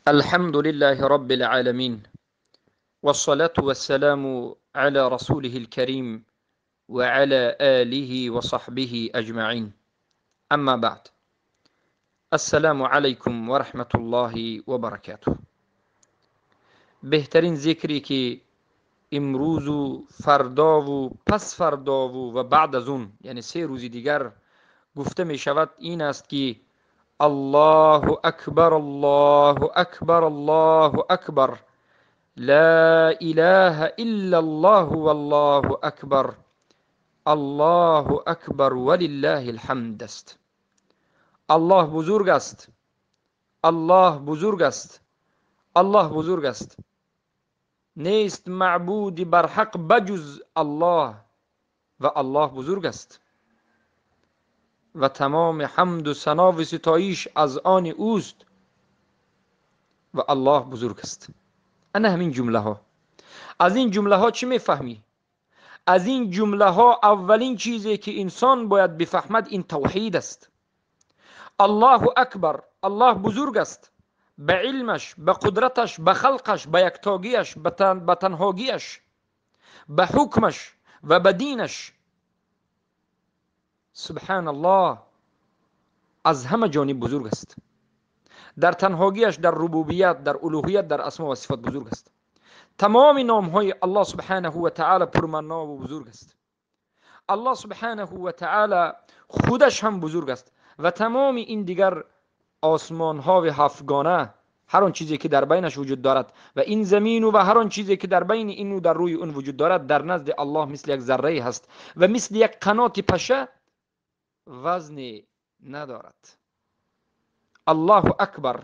الحمد لله رب العالمين، والصلاة والسلام على رسوله الكريم وعلى آله وصحبه أجمعين. أما بعد، السلام علیکم و رحمة الله و برکاته. بهترین ذکری که امروز و فردا و پس فردا و بعد از اون، یعنی 3 روز دیگر گفته می شود، این است که الله اکبر، الله اکبر، الله اکبر، لا اله الا الله والله اکبر، الله اکبر ولله الحمد است. الله بزرگ است، الله بزرگ است، الله بزرگ است. نیست معبودی برحق بجز الله و الله بزرگ است و تمام حمد و ثنا و ستایش از آن اوست و الله بزرگ است. انا همین جمله ها. از این جمله ها چی میفهمی؟ از این جمله ها اولین چیزی که انسان باید بفهمد این توحید است. الله اکبر، الله بزرگ است، به علمش، به قدرتش، به خلقش، به یکتاگیش، به تنهاگیش، به حکمش و به دینش. سبحان الله، از همه جانب بزرگ است. در تنهاگیش، در ربوبیت، در الوهیت، در اسما و صفات بزرگ است. تمام نامهای الله سبحانه و تعالی پرمعنا و بزرگ است. الله سبحانه و تعالی خودش هم بزرگ است و تمام این دیگر آسمان ها و هفتگانه، هر آن چیزی که در بینش وجود دارد و این زمین و هر آن چیزی که در بین این و در روی اون وجود دارد، در نزد الله مثل یک ذره هست و مثل یک قنات پشه وزن ندارد. الله اکبر،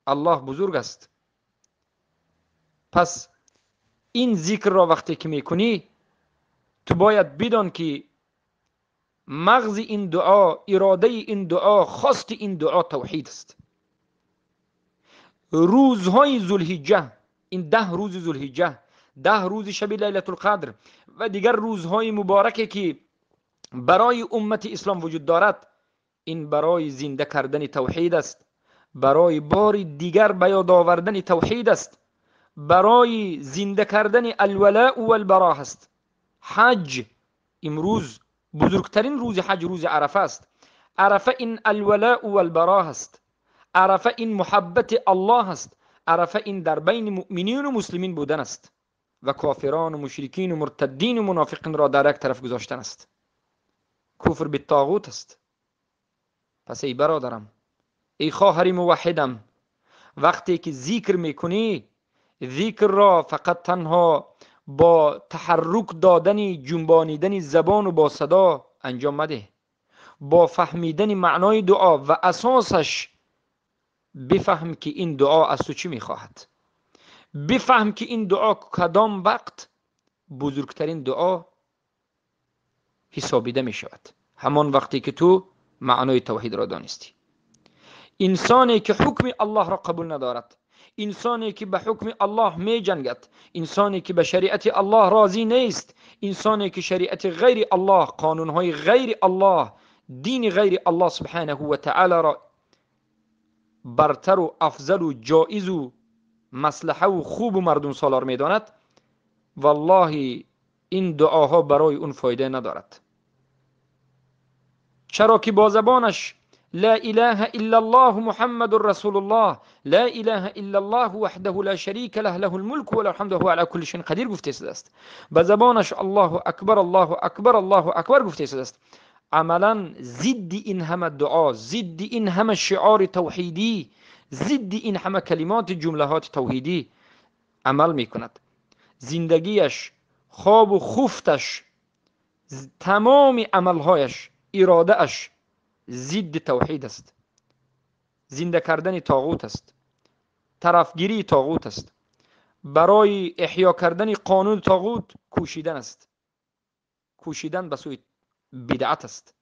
الله بزرگ است. پس این ذکر را وقتی که میکنی، تو باید بدان که مغز این دعا، اراده این دعا، خواست این دعا توحید است. روزهای ذوالحجه، این 10 روز ذوالحجه، 10 روز شب لیلة القدر و دیگر روزهای مبارکی که برای امت اسلام وجود دارد، این برای زنده کردن توحید است، برای بار دیگر به یاد آوردن توحید است، برای زنده کردن الولاء والبراء است. حج امروز بزرگترین روز حج، روز عرفه است. عرفه این الولاء والبراء است. عرفه این محبت الله است. عرفه این در بین مؤمنین و مسلمین بودن است و کافران و مشرکین و مرتدین و منافقین را در یک طرف گذاشتن است. کفر به طاغوت است. پس ای برادرم، ای خواهر موحدم، وقتی که ذکر میکنی، ذکر را فقط تنها با تحرک دادن، جنبانیدن زبان و با صدا انجام مده. با فهمیدن معنای دعا و اساسش بفهم که این دعا از تو چی میخواهد. بفهم که این دعا کدام وقت بزرگترین دعا حسابیده می شود، همان وقتی که تو معنای توحید را دانستی. انسانی که حکم الله را قبول ندارد، انسانی که به حکم الله می جنگد، انسانی که به شریعت الله راضی نیست، انسانی که شریعت غیر الله، قانونهای غیر الله، دین غیر الله سبحانه و تعالی را برتر و افضل و جایز و مصلحه و خوب و مردم سالار می داند، والله این دعاها برای اون فایده ندارد. چرا که با زبانش لا اله الا الله محمد رسول الله، لا اله الا الله وحده لا شریک له، له الملک و له الحمد و هو علی کل شیء قدیر گفته شده است. با زبانش الله اکبر، الله اکبر، الله اکبر گفته شده است. عملا ضد این همه دعا، ضد این همه شعار توحیدی، ضد این همه کلمات جملهات توحیدی عمل میکند. زندگیش، خواب و خفتش، تمام عملهایش، اراده اش ضد توحید است. زنده کردن طاغوت است، طرفگیری طاغوت است، برای احیا کردن قانون طاغوت کوشیدن است، کوشیدن به سوی بدعت است،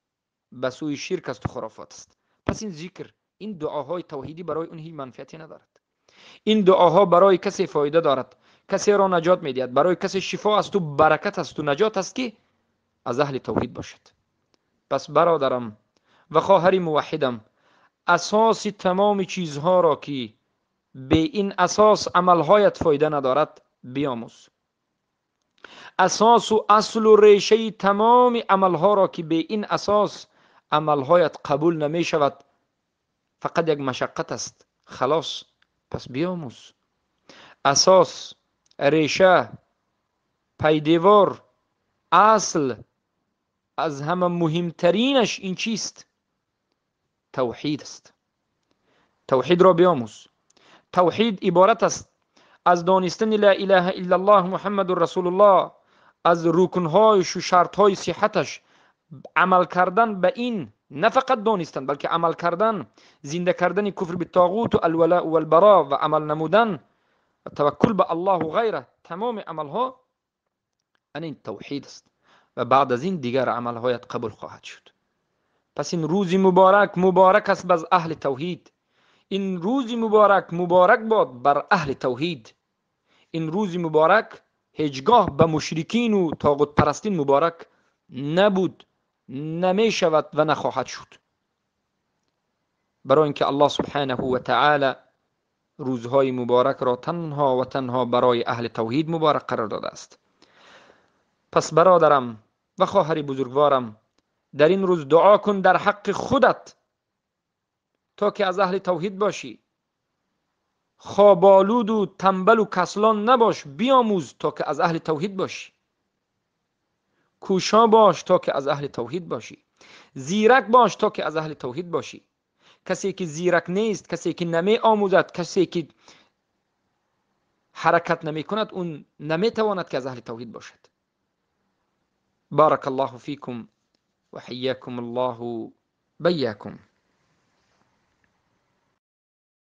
به سوی شرک است و خرافات است. پس این ذکر، این دعاهای توحیدی برای اون هیچ منفعتی ندارد. این دعاها برای کسی فایده دارد، کسی را نجات میدهد، برای کسی شفا است و برکت است و نجات است که از اهل توحید باشد. پس برادرم و خواهر موحدم، اساس تمام چیزها را که бе ин асос амалҳоят фоида надорад биомӯз. Асосу аслу решаи тамоми амалҳоро ки бе ин асос амалҳоят қабул намешавад, фақат як машаққат аст, халос. Пас биомӯз. Асос, реша, пайдевор, асл аз ҳама муҳимтаринаш ин чист? Тавҳид аст. Тавҳидро биомӯз. Тавҳид иборат аст аз донистани ла илаҳа иллаллоҳ муҳаммадун расулуллоҳ, аз рукнҳояшу шартҳои сиҳаташ, амал кардан ба ин, на фақат донистан, балки амал кардан, зинда кардани куфр битоғуту алвалау валбаро ва амал намудан ва таваккул ба аллоҳу ғайра, тамоми амалҳо ана ин тавҳид аст ва баъд аз ин дигар амалҳоят қабул хоҳад шуд. Пас ин рӯзи муборак муборак аст бар аҳли тавҳид. Ин рӯзи муборак муборак бод бар аҳли тавҳид. Ин рӯзи муборак ҳеҷ гоҳ ба мушрикину тоғутпарастин муборак набуд, намешавад ва нахоҳад шуд. Барои ин ки Аллоҳ субҳанаҳу ва таъала рӯзҳои муборакро танҳо ва танҳо барои аҳли тавҳид муборак қарор додааст. Пас бародарам ва хоҳари бузургворам, дар ин рӯз дуо кун дар ҳаққи худат то ки аз аҳли тавҳид бошӣ. Хоболуду танбалу каслон набош, биомӯз то ки аз аҳли тавҳид бошӣ. Кӯшо бош то ки аз аҳли тавҳид бошӣ. Зирак бош то ки аз аҳли тавҳид бошӣ. Касе ки зирак нест, касе ки намеомӯзад, касе ки ҳаракат намекунад, он наметавонад ки аз аҳли тавҳид бошад. Барак Аллоҳу фикум ва ҳайякум Аллоҳу байякум.